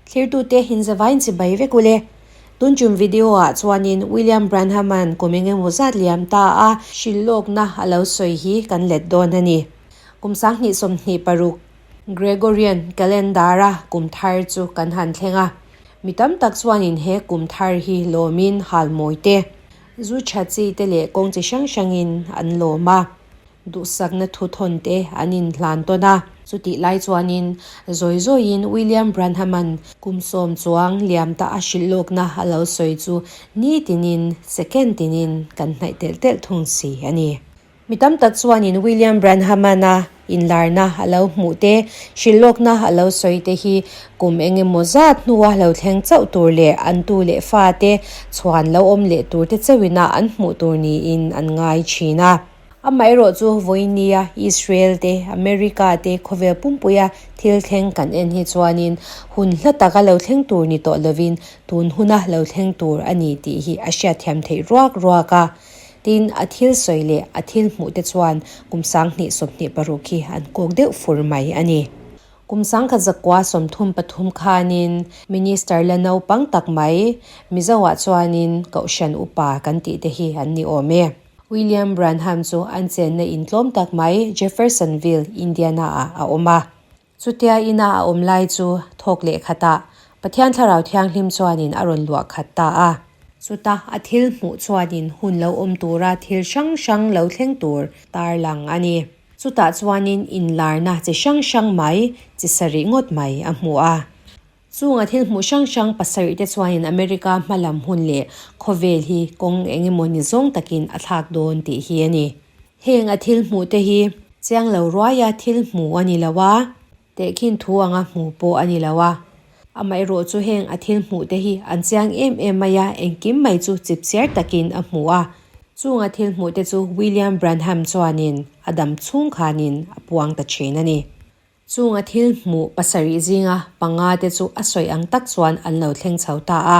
Thlirtute hinzavain chibai vek ule. Tun chum video ah chuanin William Branham-a'n kum engemaw zat liam ta a hrilhlawkna a lo sawi hi kan let dawn a ni. Kum 2026 Gregorian calendar-a kum thar chu kan han thleng a. Mi tam tak chuanin he kum thar hi lawmin halmawi te, zu tha chi te leh kawng chi hrang hrangin an lawm a. Duhsakna thu thawn te an inhlan tawn a. Chutih lai chuanin zawi zawiin William Branham-a'n kum sawm chuang liam ta a hrilh lawkna a lo sawi chu nitinin, second tinin kan hnaih telh telh thung si a ni. Mi tam tak chuanin William Branham-a'n a inlarna a lo hmuh te, hrilh lawkna a lo sawi te hi kum eng emaw zat hnua lo thleng chauh tur leh an tu leh fa te chhuan lo awm leh tur te chauhina an hmuh tur niin an ngai thin a. Amaherawh chu vawinia Israel te, America te khawvel pumpuia thil thleng kan en hi chuanin hun hla taka lo thleng tur ni tawh lovin tun huna lo thleng tur a ni tih hi a hriatthiam theih ruak ruak a. Tin, a thil sawi leh a thil hmuh te chuan kum 2026 hi an kawk deuh fur mai a ni. Kum 1933 khanin Minister la naupang tak mai Mizoah chuanin Kohhran Upa kan tih te hi an ni awm e. William Branham chu an chenna in tlawm tak mai Jeffersonville, Indiana-ah a awm a. Chutia ina a awm lai chu thawk leh khatah Pathian Thlarau Thianghlim chuanin a rawn luah khat ta a. Chuta a thil hmuh chuanin hun lo awm tura thil hrang hrang lo thleng tur tarlang a ni. Chutah chuanin inlarna chi hrang hrang mai, chi sarih ngawt mai a hmu a. Chung a thil hmuh hrang hrang pasarih te chuanin America hmalam hun leh khawvel hi kawng eng emaw ni zawng takin a thlak dawn tih hi a ni. Heng a thil hmuh te hi chiang lo ruaia thil hmu a ni lo a, tehkhin thu anga hmu pawh a ni lo a. Amaherawh chu heng a thil hmuh te hi an chiang em em mai a, engkim mai chu chipchiar takin a hmu a. Chung a thil hmuh te chu William Branham chuanin a dam chhung khanin a puang ta thin a ni. Chung a thil hmuh pasarih zinga panga te chu a sawi ang tak chuan an lo thleng chho ta a.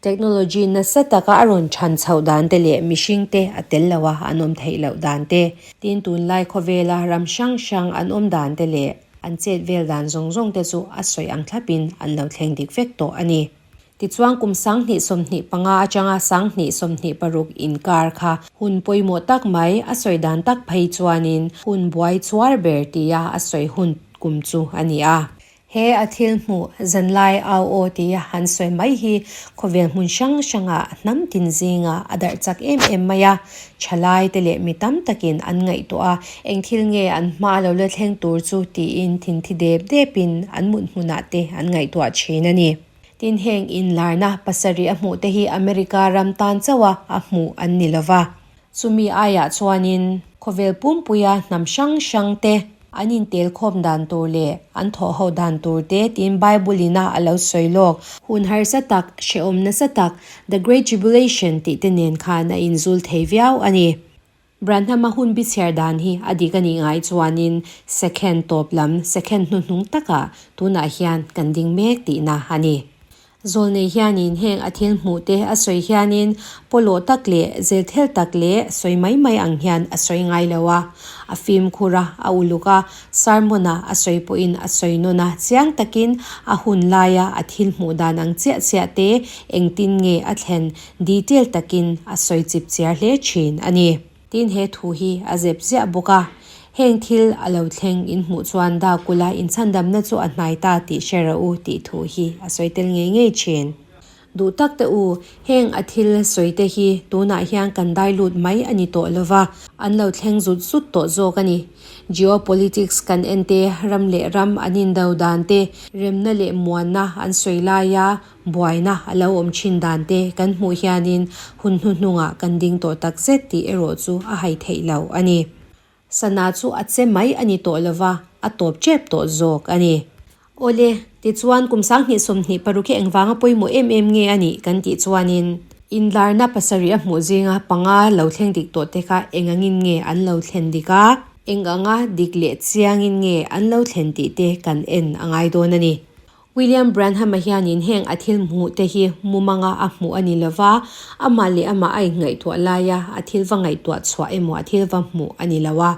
Technology nasa taka a rawn than chhoh dan te leh mihring te a tel lo a an awm theih loh dan te, tin tunlai khawvela ram hrang hrang an awm dan te leh an chet vel dan zawng zawng te chu a sawi ang thlapin an lo thleng dik vek tawh a ni. Tichuan kum 2025 atanga 2026 inkar kha hun pawimawh tak mai a sawi dan tak phei chuanin hun buai chuar ber tia a sawi hun kum chu a ni a. He a thil hmuh zanlai au aw tia han sawi mai hi khawvel hmun hrang hrangah hnam tin zinga a darh chak em em mai a, thalai te leh mi tam takin an ngaihtuah a, eng thil nge an hma lo la thleng tur chu tiin thinthi dep depin an mut hmunah te an ngaihtuah thin a ni. Tin heng inlarna pasarih a hmuh te hi America ram tan chauha a hmuh an ni lova. Chumi aiah chuanin khawvel pumpuia hnam hrang hrang te an intelkhawm dan tur leh an thawhho dan tur te tiin Bible ina a lo sawi lawk. Hun harsa tak, hrehawm nasa tak, The Great Tribulation tih te nen khan a inzul thei viau a ni. Branham-a hun bichhiar dan hi a dik a nih ngai chuanin second tawp lam, second hnuhnung takah tunah hian kan ding mek tihna a ni. Zawlnei hianin heng a thil hmuh te a sawi hianin pawlawh tak leh zelthel tak leh sawi mai mai ang hian a sawi ngai lo a, a fimkhur a, a uluk a, sermon-a a sawi pawhin a sawi nawn a, chiang takin a hun laia a thil hmuh dan ang chiah chiah te engtin nge a thlen Detail takin a sawi chip chiar hle thin a ni. Tin he thu hi a zep ziah bawk a, heng thil a lo thleng in hmuh chuan Dakula inchhandamna chu a hnai ta tih hre rawh u tih thu hi a sawi tel ngei ngei thin. Duh tak te u, heng a thil sawi te hi tunah hian kan dai lut mai a ni tawh lova, an lo thleng zut zut tawh zawk a ni. Geopolitics kan en te, ram leh ram an indo dan te, remna leh muanna an sawi laia Buaina a lo awm thin dan te kan hmuh hianin hun hnuhnungah kan ding tawh tak zet tih erawh chu a hai theih lo a ni. Sana chu a che mai a ni tawh lova, a tawp tep tawh zawk a ni. Awle, tichuan kum 2026 hi engvanga pawimawh em em nge a nih kan tih chuanin inlarna pasarih a hmuh zinga panga lo thleng dik tawh te kha engangin nge an lo thlen dik a, eng anga dik leh chiangin nge an lo thlen tih te kan en a ngai dawn a ni. William Branham-a hianin heng a thil hmuh te hi mumanga a hmuh a ni lova, amah leh amah a inngaihtuah laia a thil va ngaihtuah chhuah emaw a thil va hmuh a ni lo a.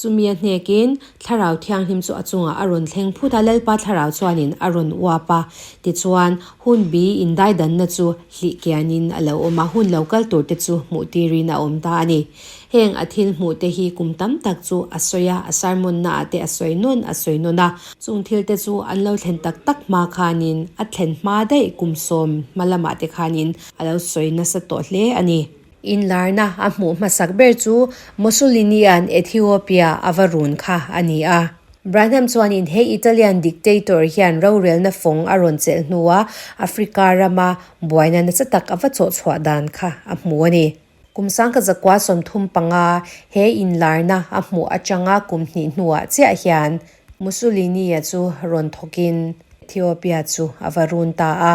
Chumi a hnekin Thlarau Thianghlim chu a chungah a rawn thleng phut a, Lalpa Thlarau chuanin a rawn uap a. Tichuan, hun bi indaidanna chu hlih kianin a lo awm a, hun lo kal turte chu hmuh tirin a awm ta a ni. Heng a thil hmuh te hi kum tam tak chu a sawi a, a sermon naah te a sawi nawn a sawi nawn a. Chung thil te chu an lo thlen tak tak hma khanin a thlen hma daih kum sawm hma lamah te khanin a lo sawi nasa tawh hle a ni. Inlarna a hmuh hmasak ber chu Mussolini-a'n Ethiopia a va run kha a ni a. Branham chuanin he Italian dictator hian rorelna fawng a rawn chelh hnua Africa rama buaina nasa tak a va chawhchhuah dan kha a hmu a ni. Kum sangkhat zakua 35 he inlarna a hmuh atanga kum hnih hnuah chiah hian Mussolini-a chu rawn thawkin Ethiopia chu a va run ta a,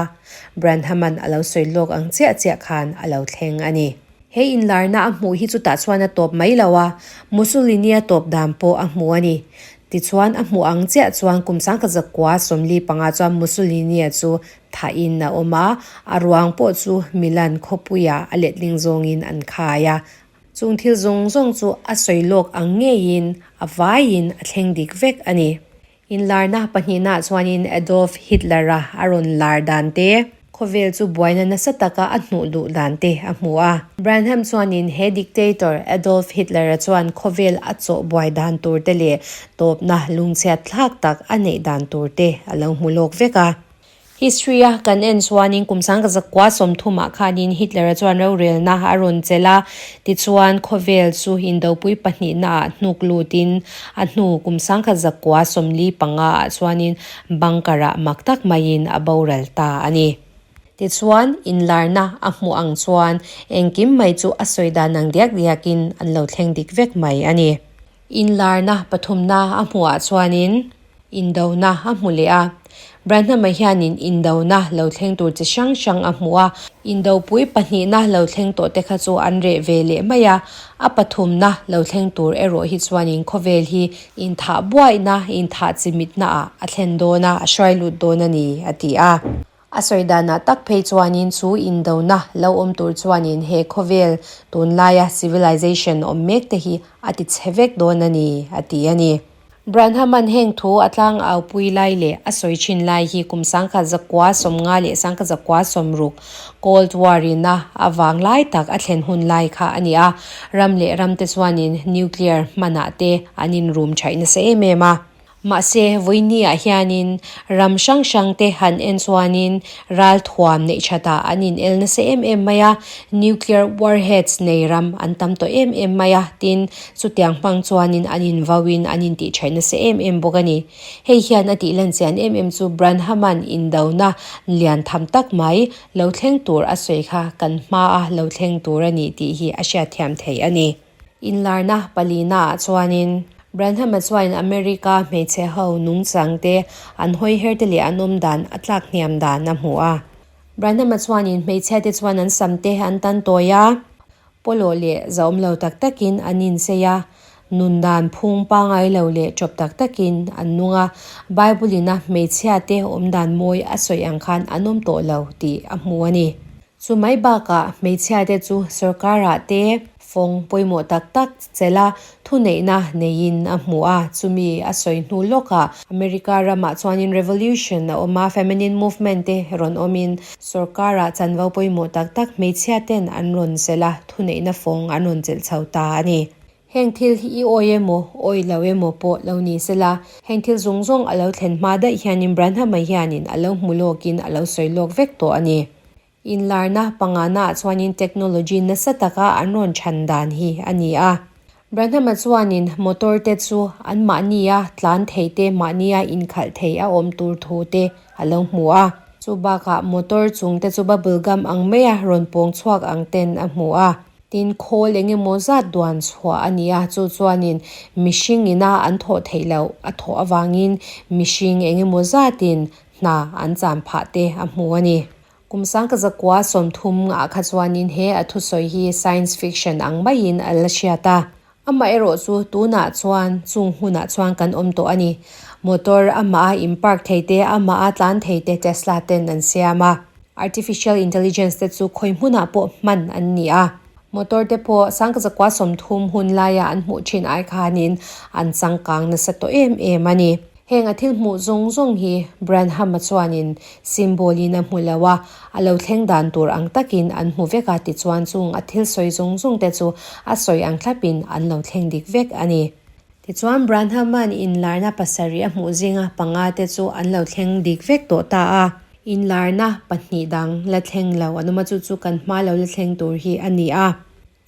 Branham-a'n a lo sawi lawk ang chiah chiah khan a lo thleng a ni. He inlarna a hmuh hi chutah chuan a tawp mai lo a, Mussolini-a tawp dan pawh a hmu a ni. Tichuan a hmuh ang chiah chuan kum sangkhat zakua 45 chuan Mussolini-a chu Thain a awm a, a ruang pawh chu Milan khawpuia a letling zawngin an khai a. Chung thil zawng zawng chu a sawi lawk ang ngeiin a vaiin a thleng dik vek a ni. Inlarna pahnihnaah chuanin Adolf Hitler-a a rawn lar dan te, khawvel chu buaina nasa taka a hnuh duh dan te a hmu a. Branham chuanin he dictator Adolf Hitler-a chuan khawvel a chawh buai dan tur te leh tawpna lungchhiat thlak tak a neih dan tur te a lo hmu lawk vek a. History a kan en chuanin kum sangka zakua sawmthumah khanin Hitler-a chuan rorelna a rawn chelh a, tichuan khawvel chu indopui pahnihnaah hnuk lutin a hnu kum sangkhat zakua 45 ah chuanin bunker-ah mak tak maiin a boral ta a ni. Tichuan inlarna a hmuh ang chuan engkim mai chu a sawi dan ang diak diakin an lo thleng dik vek mai a ni. Inlarna pathumna a hmuhah chuanin indona a hmu leh a. Branham-a hianin indona lo thleng tur chi hrang hrang a hmu a. Indopui pahnihna lo thleng tawh te kha chu an reh ve leh mai a. A pathumna lo thleng tur erawh hi chuanin khawvel hi inthah buaina, inthah chimitnaah a thlen dawn a, a hruai lut dawn a ni, a ti a. A sawi danah tak phei chuanin chu indona lo awm tur chuanin he khawvel tunlaia civilization awm mek te hi a ti chhe vek dawn a ni, a ti a ni. Branham-a'n heng thu a tlang aupui lai leh a sawi thin lai hi kum 1950 leh 1960 Cold War-ina a vang lai tak a thlen hun lai kha a ni a, ram leh ram te chuanin nuclear hmanah te an inrum thaih nasa em em a. Mahse, vawinia hianin ram hrang hrangte han en chuanin ralthuam neih thatah an inel nasa em em mai a, nuclear warheads nei ram an tam tawh em em mai a, tin, chutiang hmang chuanin an invauin an intihṭhaih nasa em em bawk a ni. Hei hian a tih lan chian em em chu Branham-a'n indona lian tham tak mai lo thleng tur a sawi kha kan hmaa lo thleng tur a ni tih hi a hriatthiam theih a ni. Inlarna palinaah chuanin Branham-a chuan America hmeichhe ho nungchang te, an hawiher te leh an awm dan a tlak hniam dan a hmu a. Branham-a chuanin hmeichhia te chuan an sam te an tan tawi a, pawlawh leh zahawm lo tak takin an insei a, nun dan phung pangai lo leh tawp tak takin an nung a, Bible-in a hmeichhia te awm dan mawi a sawi ang khan an awm tawh lo tih a hmu a ni. Chu mai bakah hmeichhia te chu sorkarah te fawng pawimawh tak tak chelh a, thuneihna neiin a hmu a, chumi a sawi hnu lawkah America ramah chuanin revolution a awm a, feminine movement te rawn awmin sorkarah chanvo pawimawh tak tak hmeichhia ten an rawn chelh a, thuneihna fawng an rawn chelh chho ta a ni. Heng thil hi i awi emaw, awi lo emaw pawh lo ni sela, heng thil zawng zawng a lo thlen hma daih hianin Branham-a hianin a lo hmu lawkin a lo sawi lawk vek tawh a ni. Inlarna panganaah chuanin technology nasa taka an rawn chhan dan hi a ni a. Branham-a chuanin motor te chu anmahnia tlan thei te, mahnia inkhalh thei a awm tur thu te a lo hmu a. Chu bakah motor chung te chu bubble gum ang maia rawn pawng chhuak ang ten a hmu a. Tin, khawl eng emaw zat duan chhuah a ni a, chu chuanin mihring ina an thawh theih loh a thawh avangin mihring eng emaw zatin hna an chan phah te a hmu a ni. Kum sangkazakua 30 ngah kha chuanin he a thusawi hi science fiction ang maiin a la hriat a. Amaherawh chu tunah chuan chung hunah chuan kan awm tawh a ni. Motor amah a in park thei te, amah a tlan thei te Tesla ten an siam a. Artificial intelligence te chu khawi hmunah pawh hman an ni a. Motor te pawh sangkazakua 30 hun laia an hmuh thin ai khanin an changkang nasa tawh em em a ni. Heng a thil hmuh zawng zawng hi Branham-a chuanin symbol-in a hmu lo a, a lo thleng dan tur ang takin an hmu vek a tichuan chung a thil sawi zawng zawng te chu a sawi ang thlapin an lo thleng dik vek a ni. Tichuan Branham-a'n inlarna pasarih a hmuh zinga panga te chu an lo thleng dik vek tawh ta a. Inlarna pahnih dang la thleng lo an awm a, chu chu kan hma lo la thleng tur hi a ni a.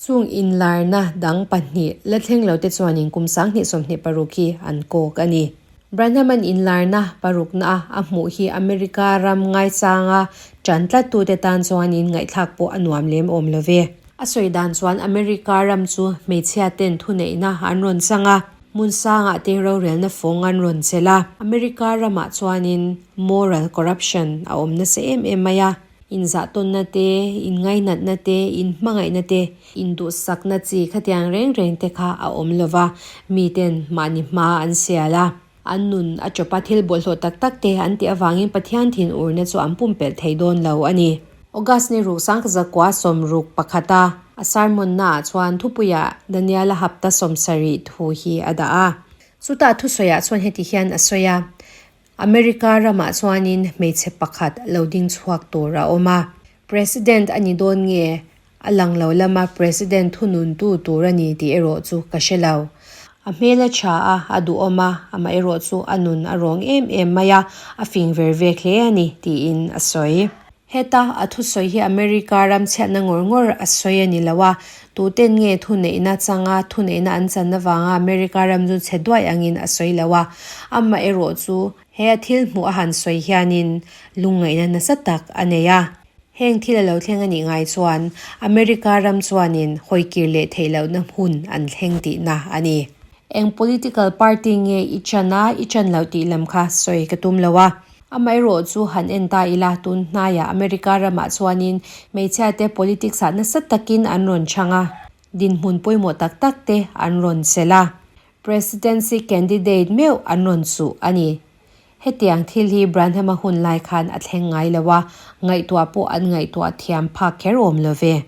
Chung inlarna dang pahnih la thleng lo te chuanin kum 2026 hi an kawk a ni. Branham-a'n inlarna parukna a hmuh hi America ram ngaichanga tan tlattute tan chuanin ngaihthlak pawh a nuam lem awm lo ve. A sawi dan chuan America ram chu hmeichhia ten thuneihna an rawn chang a, hmun sangah te rorelna fawng an rawn chelh a. America ramah chuanin moral corruption a awm nasa em em mai a, inzahtawnna te, inngainatna te, inhmangaihna te, induhsakna chi khatiang reng reng te kha a awm lova, miten mahni hma an sial a. An nun a chawpa thil bawlhhlawh tak tak te an tih avangin Pathian thinurna chu an pumpelh thei dawn lo a ni. August ni ruk sangkazakua 61 a a sermon-na ah chuan thupuiah Daniela hapta 70 thu hi a dah a. Chutah thusawiah chuan heti hian a sawi a, America ramah chuanin hmeichhe pakhat lo ding chhuak tur a awm a. President a ni dawn nge A lang lo lama President thununtu tur a ni tih erawh chu ka hre lo. A hmel a tha a, a duhawm a, amah erawh chu a nun a rawng em em mai a, a fing ver vek hle a ni, tiin a sawi. Heta a thusawi hi America ram chhiatna ngawr ngawr a sawi a ni lo a, tuten nge thuneihna changa thuneihna an chan avanga America ram chu chhe duai angin a sawi lo a, amah erawh chu he a thil hmuh a han sawi hianin lungngaihna nasa tak a nei a. Heng thil a lo thleng a nih ngai chuan America ram chuanin hawikir leh theih lohna hmun an thleng tihna a ni. Eng political party nge i chan a, i chan loh tih lam kha sawi ka tum lo a. Amaherawh chu han en ta ila tun hnaiah America ramah chuanin hmeichhiate politics ah nasa takin an rawn chhang a, dinhmun pawimawh tak tak te an rawn chelh a. Presidency candidate meuh an rawn chuh a ni. Hetiang thil hi Branham-a hun lai khan a thleng ngai lo a, ngaihtuah pawh an ngaihtuah thiam phak kher awm lo ve.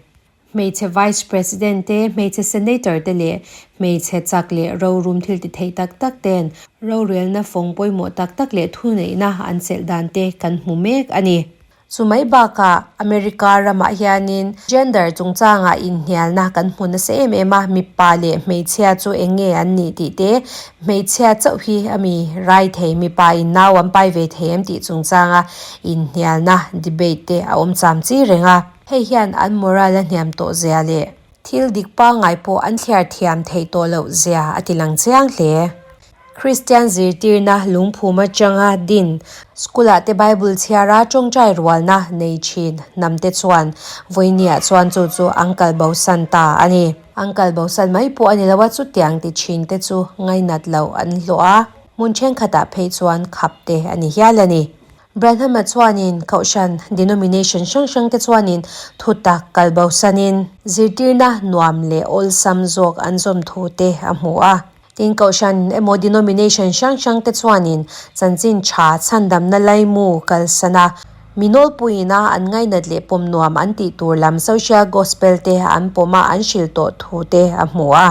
Hmeichhe Vice President te, hmeichhe Senator te leh hmeichhe chak leh rorum thil ti thei tak tak ten rorelna fawng pawimawh tak tak leh thuneihna an chelh dan te kan hmu mek a ni. Chu mai bakah America ramah hianin gender chungchangah inhnialna kan hmu nasa em em a, mipa leh hmeichhia chu eng nge an nih tih te, hmeichhia chauh hi a mi rai thei, mipa in nau an pai ve thei em tih chungchanga inhnialna debate te a awm cham chi reng a. Hei hian an moral a hniam tawh zia leh thil dik pangngai pawh an thliar thiam theih tawh loh zia a ti lang chiang hle. Kristian zirtirna lungphum atanga din school-ah te Bible chhiara tawngtai rualna nei thin hnamte chuan vawinia chuan chu chu an kal bosan ta a ni. An kal bosan mai pawh a ni lo a, chutiang ti thin te chu ngainat loh an hlawh a, hmun thenkhatah phei chuan khap te a ni hial a ni. Branham-a chuanin Kohhran denomination hrang hrangte chuanin thutak kal bosanin zirtirna nuam leh awlsam zawk an zawm thu te a hmu a. Tin, Kohhran emaw denomination hrang hrangte chuanin chanchin tha chhandamna laimu kalsan a, mi nawlpuiin-a an ngainat leh pawm nuam an tih tur lam social gospel te an pawm a an hrilh tawh thu te a hmu a.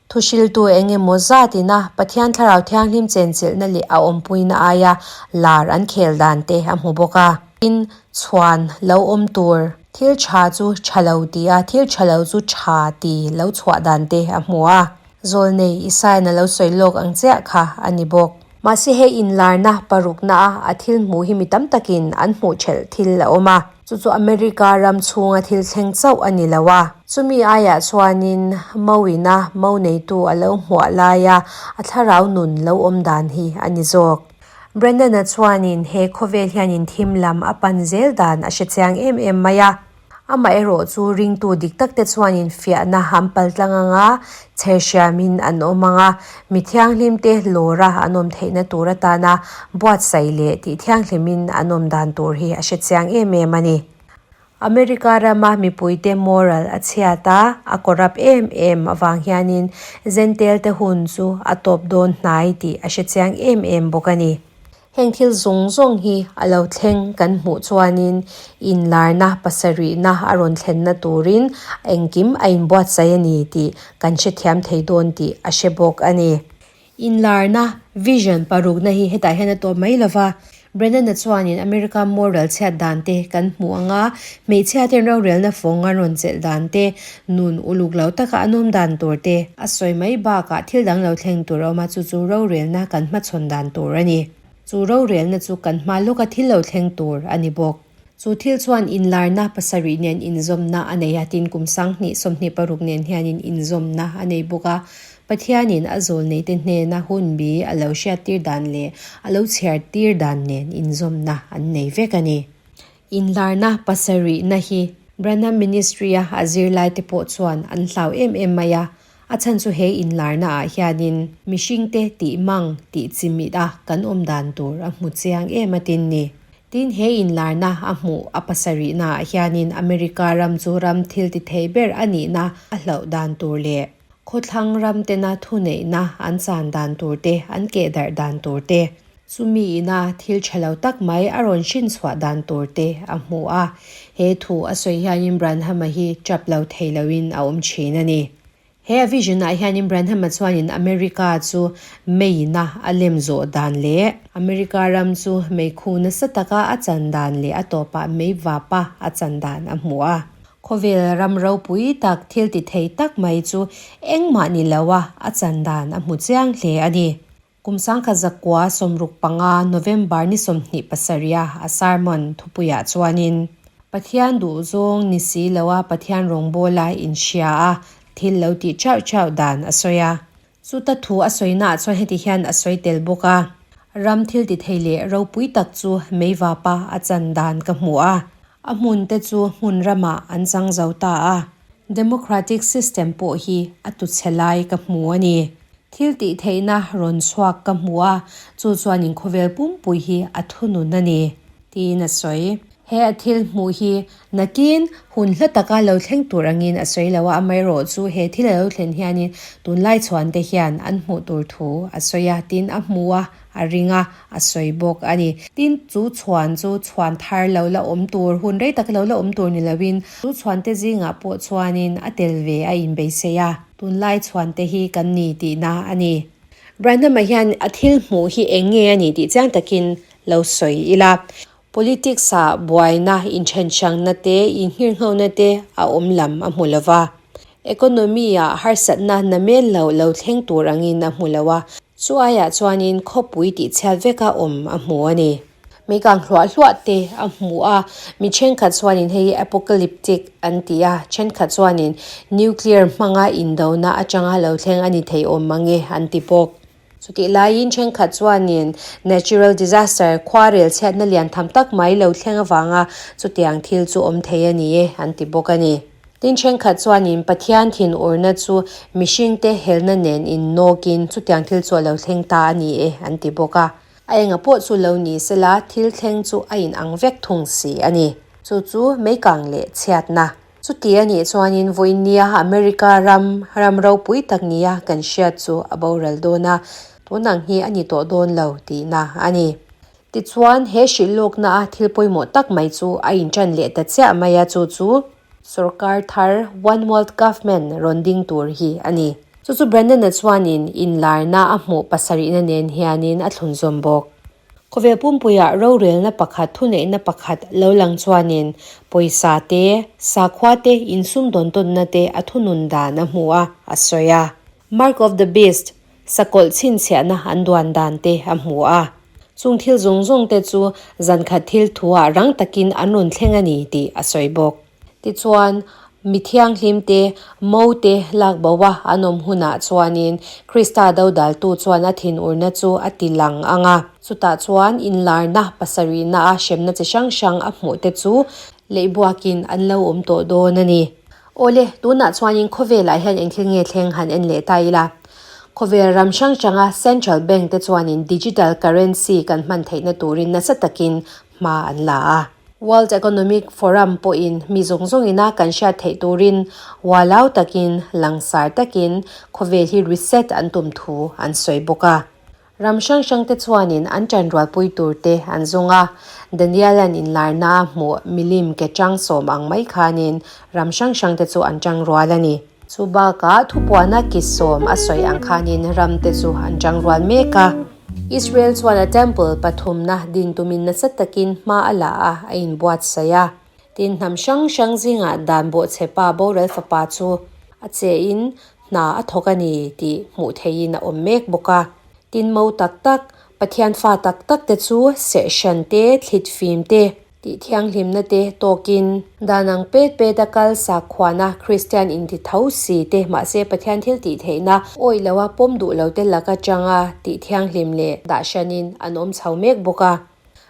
Thuhriltu eng emaw zatin a Pathian Thlarau Thianghlim chenchilhna leh a awmpuina aia lar an khel dan te a hmu bawk a. Tin, chhuan lo awm tur thil tha chu tha lo ti a, thil tha lo chu tha ti lo chhuah dan te a hmu a. Zawlnei Isaiah a lo sawi lawk ang chiah kha a ni bawk. Mahse hei inlarna parukna a a thil hmuh hi mi tam takin an hmuh thelh thil a awm a. Chu chu America ram chhunga thil thleng chauh a ni lo a. Chumi aiah chuanin Mauina Mau neitu a lo hmuah laia a thlarau nun lo awm dan hi a ni zawk. Brandon-a chuanin he khawvel hianin thim lam a pan zel dan a hre chiang em em mai a. Amaherawh chu ringtu dik tak te chuanin fiahna an pal tlang ang a, chherhriamin an awm ang a, mi thianghlim te lawra an awm theihna tur atana buatsaih leh tih thianghlimin an awm dan tur hi a hre chiang em em a ni. America rama mipuite moral a chhiat a, a corrupt em em avang hianin Zentail te hun chu a tawp dawn hnai tih a hre chiang em em bawk a ni. Heng thil zawng zawng hi a lo thleng kan hmuh chuanin inlarna pasarihna a rawn thlenna turin engkim a inbuatsaih a ni tih kan hrethiam thei dawn tih a hre bawk a ni. Inlarna vision parukna hi hetah hian a tawp mai lo va, Brennan-a chuanin America moral chhiat dan te kan hmuh ang a, hmeichhia ten rorelna fawng a rawn chelh dan te, nun uluk lo taka an awm dan tur te a sawi mai bakah thil dang lo thleng tur a awm a, chu chu rorelna kan hmachhawn dan tur a ni. Chu rorelna chu kan hma lawka thil lo thleng tur a ni bawk. Chu thil chuan inlarna pasarih nen inzawmna a nei a, tin kum 20 26 nen hianin inzawmna a nei bawk a. Pathianin a zawlneite hnena hunbi a lo hriattir dan leh a lo chhiartir dan nen inzawmna an nei vek a ni. Inlarna pasarihna hi Branham Ministry-a a zirlaite pawh chuan an hlau em em mai a, a chhan chu he inlarna ah hianin mihringte tih mang tih chimit a kan awm dan tur a hmu chiang em a tin ni. Tin, he inlarna a hmuh a pasarihna ah hianin America ram chu ram thil ti thei ber a nihna a hlauh dan tur leh Khawthlang ram tena thuneihna an chan dan tur te, an keh darh dan tur te, chumi ina thil tha lo tak mai a rawn hrin chhuah dan tur te a hmu a. He thu a sawi hianin Branham-a hi tap lo thei loin a awm thin a ni. He a vision-ah hianin Branham-a chuanin America chu meiina a lem zawh dan leh America ram chu meikhu nasa taka a chan dan leh a tawpah meivapa a chan dan a hmu a. Khawvel ram ropui tak thil ti thei tak mai chu engmah ni lo a, a chan dan a hmu chiang hle a ni. Kum 1965 November ni 27 a a sermon thupuiah chuanin, Pathian duhzawng ni si lo a Pathian rawngbawla inhria a thil lo tih chauh chauh dan a sawi a. Chuta thu a sawinaah chuan heti hian a sawi tel bawk a, Ram thil ti thei leh ropui tak chu meivapa a chan dan ka hmu a, a hmun te chu hmun ramah an chang zo ta a, democratic system pawh hi a tu chhe lai ka hmu a ni. Thil tih theihna rawn chhuak ka hmu a, chu chuan inkhawvel pumpui hi a thunun a ni, tiin a sawi. He a thil hmuh hi nakin hun hla taka lo thleng tur angin a sawi lo a, amaherawh chu he thil a lo thlen hianin tunlai chhuan te hian an hmuh tur thu a sawi a, tin a hmu a, a ring a, a sawi bawk a ni. Tin, chu chhuan chu chhuan thar lo la awm tur, hun rei taka lo la awm tur ni loin chu chhuan te zingah pawh chuanin a tel ve a inbeisei a, tunlai chhuan te hi kan ni tihna a ni. Branham-a hian a thil hmuh hi eng nge a ni tih chiang takin lo sawi ila. Politics ah buaina, inthenhrangna te, inghirnghona te a awm lam a hmu lo va. Economy ah harsatna namel lo lo thleng tur angin a hmu lo a, chu aiah chuanin khawpui tihchhiat veka awm a hmu a ni. Meikang hluah hluah te a hmu a, mi thenkhat chuanin hei hi apocalyptic an ti a, thenkhat chuanin nuclear hmanga indona atanga lo thleng a ni thei awm mange an ti bawk. Chutih laiin thenkhat chuanin natural disaster, khuarel chhiatna lian tham tak mai lo thleng avanga chutiang thil chu awm thei a ni e an ti bawk a ni. Tin thenkhat chuanin Pathian thinurna chu mihringte helna nen innawkin chutiang thil chu a lo thleng ta a ni e an ti bawk a. A enga pawh chu lo ni sela thil thleng chu a inang vek thung si a ni. Chu chu meikang leh chhiatna Chuti a nih chuanin vawinia America ram ram ropui tak nia kan hriat chu a boral dawn a, tun ang hi a ni tawh dawn lo tihna a ni. Tichuan, he hrilh lawkna a thil pawimawh tak mai chu a inṭan leh ta chiah mai a, chu chu sorkar thar One World Government rawn ding tur hi a ni. Chu chu Brandon-a chuanin inlarna a hmuh pasarihna nen hianin a thlunzawm bawk. Khawvel pumpuiah rorelna pakhat, thuneihna pakhat lo lang chuanin pawisa te, sakhua te, insum dawn tawnna te a thunun dan a hmu a, a sawi a. Mark of the Beast, sakawlh chhinchhiahna an duan dan te a hmu a. Chung thil zawng zawng te chu zankhat thil thuah rang takin an rawn thleng a ni tih a sawi bawk. Tichuan, mi thianghlim te, mo te lak bo a an awm hunah chuanin Krista dodaltu chuan a thinurna chu a ti lang ang a. Chutah chuan inlarna pasarihna a hremna chi hrang hrang a hmuh te chu leihbuakin an lo awm tawh dawn a ni. Awle, tunah chuanin khawvelah hian engthil nge thleng han en leh ta ila. Khawvel ram hrang hranga Central Bank te chuanin digital currency kan hman theihna turin nasa takin hma an la a. World Economic Forum pawhin mi zawng zawngina kan hriat theih turin ualau takin, langsar takin khawvel hi reset an tum thu an sawi bawk a. Ram hrang hrangte chuanin an ṭanrualpui turte an zawng a, Daniela'n inlarna a hmuh milim ke ṭang sawm ang mai khanin ram hrang hrangte chu an ṭangrual a ni. Chu bakah thupuana ki sawm a sawi ang khanin ramte chu an ṭangrual mek a. Israel chuan a temple pathumna din tumin nasa takin hma a la a, a inbuatsaih a. Tin, hnam hrang hrang zingah dan bawhchhepa boral fapa chu a chein hna a thawk a ni tih hmuh theihin a awm mek bawk a. Tin, mo tak tak, Pathian fa tak tak te chu sehhran te, thlit fim te, tih thianghlimna te tawkin, dan ang pet pet a kal sakhuana Kristian inti tho si te mahse Pathian thil tih theihna awih loa pawm duh lo te lak atanga tih thianghlim leh dah hranin an awm chho mek bawk a.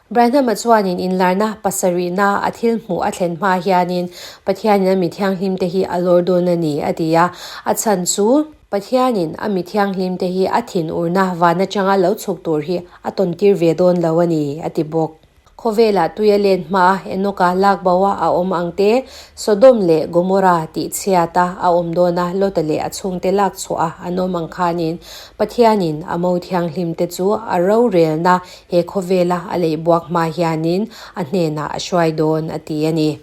Branham-a chuanin inlarna pasarihna a thil hmuh a thlen hma hianin Pathianin a mi thianghlimte hi a lawr dawn a ni, a ti a. A chhan chu Pathianin a mi thianghlimte hi a thinurna van atanga lo chhuk tur hi a tawntir ve dawn lo a ni, a ti bawk. Khawvelah tui a len hmaa Enoka lak boa a awm ang te, Sodom leh Gomorrah tih chhiata a awm dawna Lota leh a chhungte lak chhuah a an awm ang khanin Pathianin a mo thianghlimte chu a rorelna He khawvela a leih buak hma hianin a hnenah a hruai dawn a ti a ni.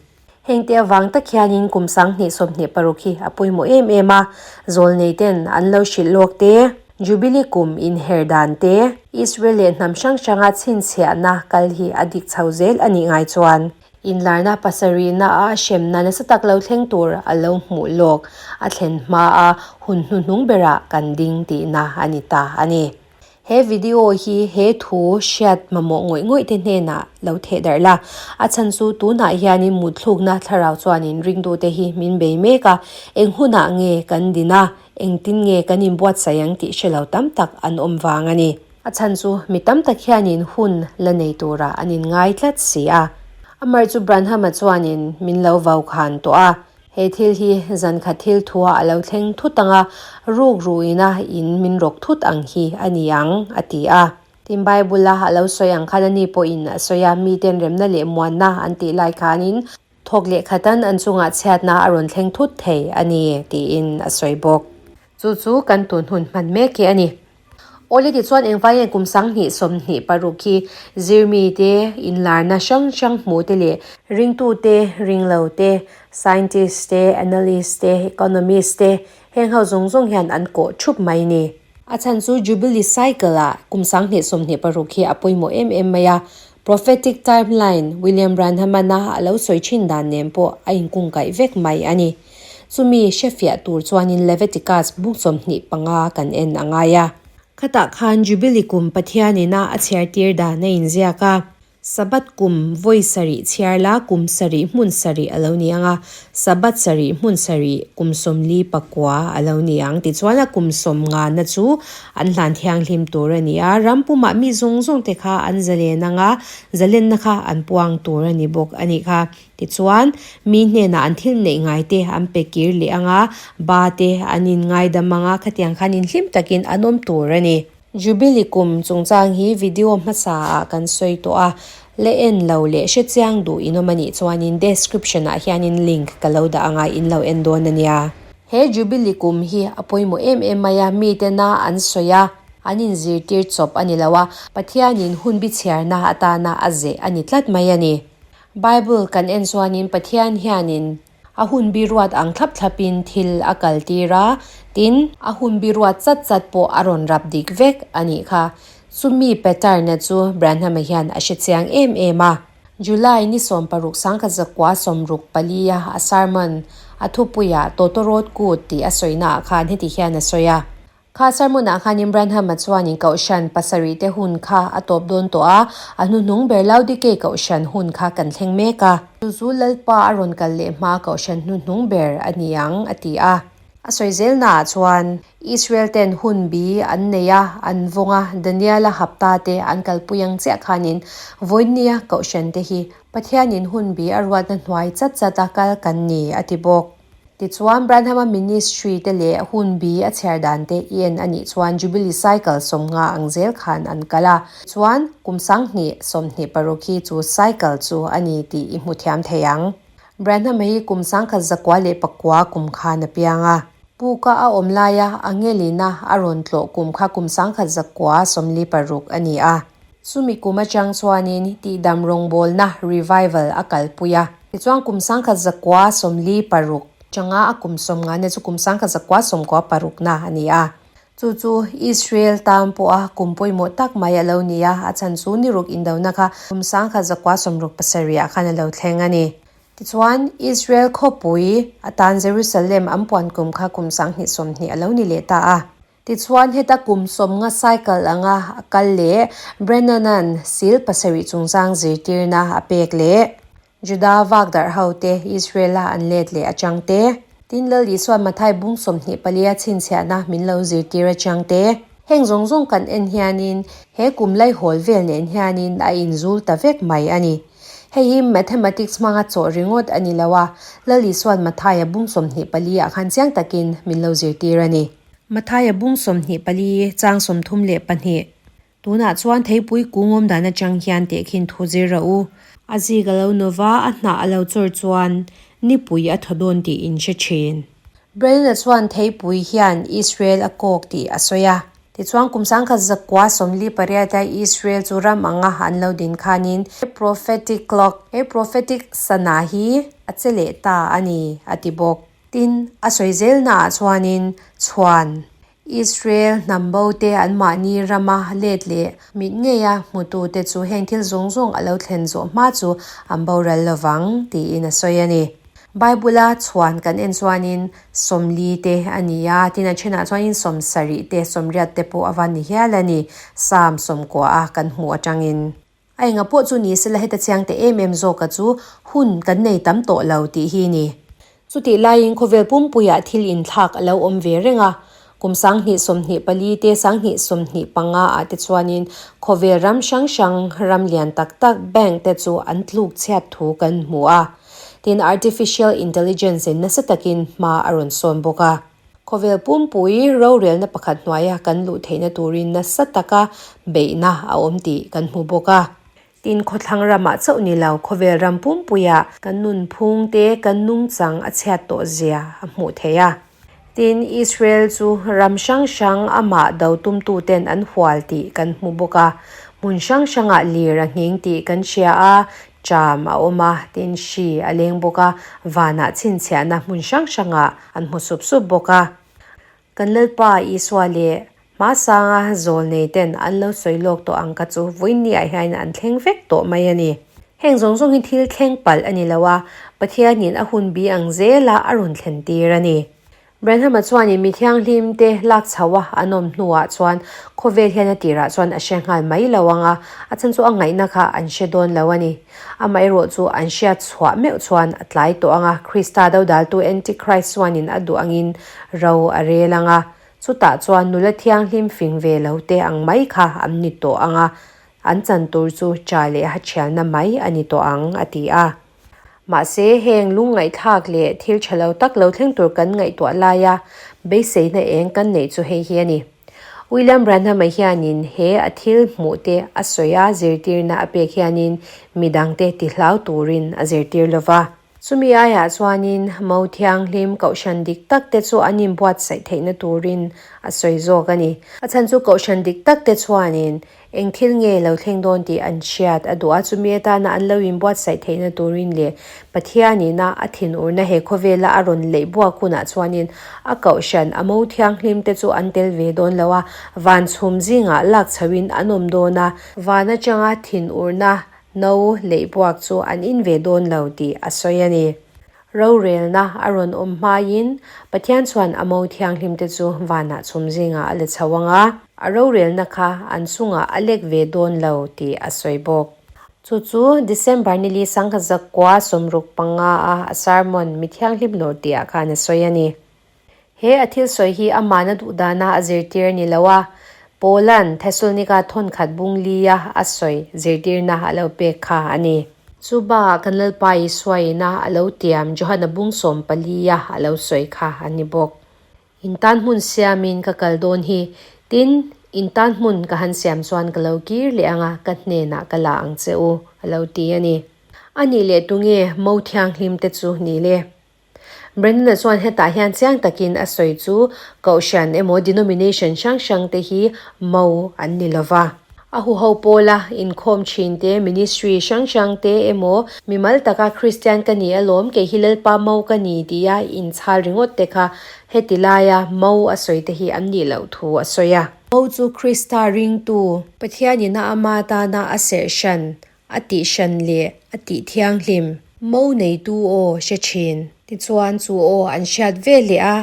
Hengte avang tak hianin kum 2026 hi a pawimawh em em a, zawlneiten an lo hrilh lawk te, Jubilee kum inher dan te, Israel leh hnam hrang hranga chhinchhiahna kal hi a dik chho zel a nih ngai chuan inlarna pasarihna a hremna nasa tak lo thleng tur a lo hmuh lawk a thlen hma a hun hnuhnung berah kan ding tihna a ni ta a ni. He video hi he thu hriat mamawh ngawih ngawih te hnenah lo theh darh la. A chhan chu tunah hianin mutthlukna thlarau chuanin ringtute hi min bei mek a, eng hunah nge kan din a, engtin nge kan inbuatsaih ang tih hre lo tam tak an awm vang a ni. A chhan chu mi tam tak hianin hun la nei turah an inngai tlat si a. Amar chu Branham-a chuanin min lo vau khan tawh a. He thil hi zan khat thil thua a lo thleng thut ang a, ruk ruina in min rawk thut ang hi a ni ang, a ti a. Tin, Bible-a a lo sawi ang khan ani pawhin a sawi a, miten remna leh muanna an tih lai khanin thawk leh khatan an chungah chhiatna a rawn thleng thut thei a ni, tiin a sawi bawk. Chu chu kan tun hun hman mek hi a ni. Awle tichuan engvaiin kum 2026 hi zirmite, inlarna hrang hrang hmuhte leh ringtute, ringlote, scientist te, analyst te, economist te, heng ho zawng zawng hian an kawh thup mai ni. A chhan chu Jubilee cycle ah kum 2026 hi a pawimawh em em mai a, prophetic timeline William Branham-a a lo sawi thin dan nen pawh a inkungkaih vek mai a ni. Chumi hrefiah tur chuanin Leviticus buk 25 kan en a ngai a. Khatah khan Jubilee kum Pathianina a chhiartir dan a inziak a. Sabbath kum vawi sarih chhiar la kum sarih hmun sarih a lo ni ang a, Sabbath sarih hmun sarih kum 49 a lo ni ang. Tichuan a kum sawm ngana chu an hlan thianghlim tur a ni a, ram pumah mi zawng zawng te kha an zalen ang a, zalenna kha an puang tur a ni bawk a nih kha. Tichuan, mi hnenah an thil neih ngai te an pe kir leh ang a, ba te an inngaidam ang a, khatiang khan inhlim takin an awm tur a ni. Jubilee kum chungchang hi video hmasa ah kan sawi tawh a, la en lo leh hre chiang duh in awm a nih chuanin description ah hianin link ka lo dah ang a, in lo en dawn a nia. He Jubilee kum hi a pawimawh em em mai a, mitena an sawi a, an inzirtir chawp a ni lo a, Pathianin hun bichhiarna atana a zeh a ni tlat mai a ni. Bible kan en chuanin Pathian hianin a hun biruat ang thlap thlapin thil a kaltir a, tin, a hun biruat chat chat pawh a rawn rap dik vek a nih kha. Chumi pattern-a chu Branham-a hian a hre chiang em em a. July ni 16 1964 a a sermon a thupuiah Tawtawrawt Kut tih a sawinaah khan heti hian a sawi a. Kha sermon-ah khan Imran-Hama chuanin Kohhran pasarih te hun kha a tawp dawn tawh a, a hnuhnung ber Laodikei Kohhran hun kha kan thleng mek a. Chu chu Lalpa a rawn kal leh hma Kohhran hnuhnung ber a ni ang, a ti a. A sawi zelnaah chuan Israel ten hun bi an nei a, an vawng a, Daniela hapta te an kalpui ang chiah khanin vawinia Kohhran te hi Pathianin hun bi a ruatna hnuai chat chat a kal kan ni, a ti bawk. Tichuan, Branham-a ministry te leh hun bi a chhiar dan te i en a nih chuan Jubilee cycle 50 ang zel khan an kal a. Chuan, kum 2026 hi chu cycle chu a ni tih i hmu thiam thei ang. Branham-a hi kum 1909 kum khan a piang a. Puka a awm laia Angelina a rawn tlawh kum kha kum 1946 a ni a. Chumi kum atang chuanin tihdam rawngbawlna, revival, a kalpui a. Tichuan kum 1946 changa a kum sawmngana chu kum 1996 na a ni a. Chu chu Israel tan pawha kum pawimawh tak mai a lo ni a, a chhan chu niruk indona kha kum 1967 ah khan a lo thleng a ni. Tichuan, Israel khawpui atan Jerusalem an puan kum kha kum 2020 a lo ni leh ta a. Tichuan, heta kum 50 cycle anga a kal leh Brennan-a'n sil pasarih chungchang zirtirna a pek leh Juda vakdarh hote Israel-a an let leh atang te, tin Lal Isua'n Mathai bung 24 a chhinchhiahna min lo zirtir atang te, heng zawng zawng kan en hianin he kum laihawl vel nen hianin a inzul ta vek mai a ni. Hei hi mathematics hmanga chawh ringawt a ni lo a, Lal Isua'n Mathaia bung 24 ah khan chiang takin min lo zirtir a ni. Mathaia bung 24 chang 32 Tunah chuan theipui kung awm dan atang hian tehkhin thu zir rawh u. A zik a lo nova, a hnah a lo chawr chuan nipui a thaw dawn tih in hre thin. Brandon-a chuan theipui hian Israel a kawk tih a sawi a. Tichuan kum 1948 a Israel chu ram anga an lo din khanin he prophetic clock, he prophetic sana hi a che leh ta a ni, a ti bawk. Tin, a sawi zelnaah chuanin chhuan Israel hnam bo te anmahni rama let leh mit ngeia hmutute chu heng thil zawng zawng a lo thlen zawh hma chu an boral lovang, tiin a sawi a ni. Bible-a chhuan kan en chuanin 40 te a ni a, tin a thenah chuanin 70 te, 80 te pawh a va ni hial a ni, Psalm 90 a kan hmuh atangin. A enga pawh chu ni sela heta chiang te em em zawka chu hun kan nei tam tawh lo tih hi ni. Chutih laiin khawvel pumpuiah thil inthlak a lo awm ve reng a, kum 2024 te 2025 ah te chuanin khawvel ram hrang hrang ram lian tak tak bank te chu an tluk chhiat thu kan hmu a. Tin artificial intelligence in nasa takin hma a rawn sawn bawk a. Khawvel pumpui rorelna pakhat hnuaia kan luh theihna turin nasa taka beihna a awm tih kan hmu bawk a. Tin, khawthlang ramah chauh ni lo, khawvel ram pumpuiah kan nunphung te, kan nungchang a chhiat tawh zia a hmuh theih a. Tin, Israel chu ram hrang hrang amah do tumtuten an hual tih kan hmu bawk a. Hmun hrang hrangah lir a nghing tih kan hria a, ṭam a awm a, tin hri a leng bawk a, vanah chhinchhiahna hmun hrang hrangah an hmu sup sup bawk a. Kan Lalpa Isua leh Hmasanga zawlnei ten an lo sawi lawk tawh ang kha chu vawiinniah hian an thleng vek tawh mai a ni. Heng zawng zawng hi thil thleng palh a ni lo a, Pathianin a hun bi ang zela a rawn thlen tir a ni. Branham-a chuanin mi thianghlim te lak chho a an awm hnuah chuan khawvel hian a tirah chuan a hre nghal mai lo ang a, a chhan chu a ngaihna kha an hre dawn lo a ni. Amaherawh chu an hriat chhuah meuh chuan a tlai tawh ang a, Krista dodaltu Antichrist chuanin a duh angin ro a rel ang a, chutah chuan nula thianghlim fing ve lo te ang mai kha an ni tawh ang a, an chan tur chu cha leh ha thialna mai a ni tawh ang, a ti a. Mahse, heng lungngaihthlak leh thil tha lo tak lo thleng tur kan ngaihtuah laia beiseina eng kan neih chu hei hi a ni. William Branham-a hianin he a thil hmuh te a sawi a zirtirna a pek hianin midangte tihlau turin a zirtir lo va. Chumi aiah chuanin Mo Thianghlim Kohhran dik tak te chu an inbuatsaih theihna turin a sawi zawk a ni. A chhan chu Kohhran dik tak te chuanin Eng thil nge lo thleng dawn tih an hriat a duh a, chumi atana an lo inbuatsaih theihna turin leh Pathianina a thinurna he khawvela a rawn leih buak hunah chuanin a kohhran a mo thianghlim te chu an tel ve dawn lo a, van chhum zingah lak chhoin an awm dawn a, van atanga thinurna no leih buak chu an in ve dawn lo tih a sawi a ni. Rorelna a rawn awm hmaiin Pathian chuan a mo thianghlimte chu vanah chhum zingah a la chho ang a, a rorelna kha an chungah a lek ve dawn lo tih a sawi bawk. Chu chu December nili 1965 a a sermon Mi Thianghlim Lawr tihah khan a sawi a ni. He a thil sawi hi amahna duhdana a zirtir a ni lo a, Paula'n Thesalonika thawnkhat bung lia a sawi zirtirna a lo pek kha a ni. Chu bakah kan Lalpa Isua ina a lo tiam Johana bung 14 a a lo sawi kha a ni bawk. In tan hmun siamin ka kal dawn hi, tin, in tan hmun ka han siam chuan ka lo kir leh ang a, ka hnenah ka la ang che u, a lo ti a ni. A nih leh tunge Mo Thianghlim te chu ni le? Brandon-a chuan hetah hian chiang takin a sawi chu Kohhran emaw denomination hrang hrang te hi mo an ni lova. A huho pawla inkhawm thin te, ministry hrang hrang te emaw mimal taka Kristian ka ni alawm, kei hi Lalpa mo ka ni tia inchhal ringawt te kha heti laia mo a sawi te hi an nih loh thu a sawi a. Mo chu Krista ringtu, Pathianin a ama tana a serh hran, a tih hran leh a tih thianghlim. Mo neitu aw hre thin. Tichuan chu aw an hriat ve leh a,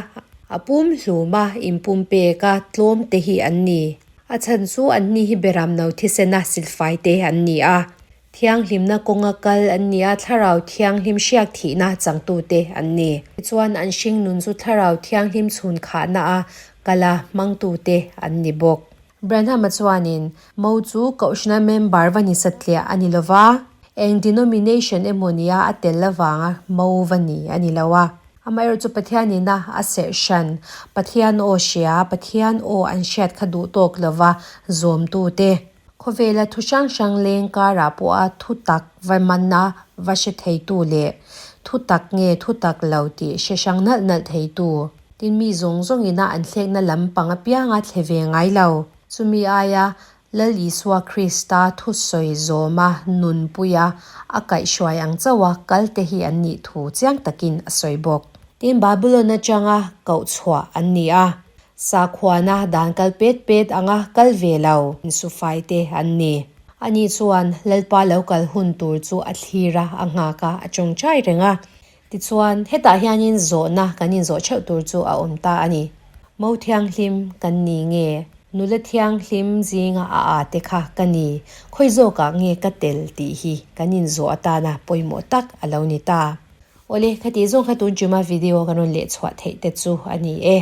a pum hlum a, inpum pek a, tlawm te hi an ni. A chhan chu an ni hi beram no thisena silfai te an ni a. Thianghlimna kawnga kal an ni a, thlarau thianghlim hriak thihna changtute an ni. Tichuan an hringnun chu thlarau thianghlim chhun khahna a kala hmangtute an ni bawk. Branham-a chuanin, Mo chu Kohhrana member va ni satliah a ni lo va, eng denomination emaw nia a tel avanga Mo va ni a ni lo a. Amaherawhchu Pathianin a a serh hran, Pathian aw hria, Pathian aw an hriat kha duh tawk lo va zawmtute, khawvela thu hrang hrang leng karah pawha thu tak va mana va hre theitu leh thu tak nge thu tak lo tih hre hrang nalh nalh theitu. Tin, mi zawng zawngina an thlekna lam pang apianga thle ve ngai lo. Chumi aia Lal Isua Krista thusawi zawma nunpuia a kaihhruai ang chauha kalte hi an nih thu chiang takin a sawi bawk. Tin, Babylon atanga koh chhuah an ni a, sakhuana dan kal pet pet anga kal ve lo insufaite an ni. Ani chuan Lalpa lo kal hun tur chu a thlir a, a nghak a, a tawngtai reng a. Tichuan, hetah hianin zawhna kan inzawh theuh tur chu a awm ta a ni. Mo thianghlim kan ni nge? Nula thianghlim zinga a a te kha ka ni. Khawi zawkah nge ka tel tih hi kan inzawh atana pawimawh tak a lo ni ta. Awle, khati zawng kha tun chuma video kan rawn lehchhuah theih te chu a ni e.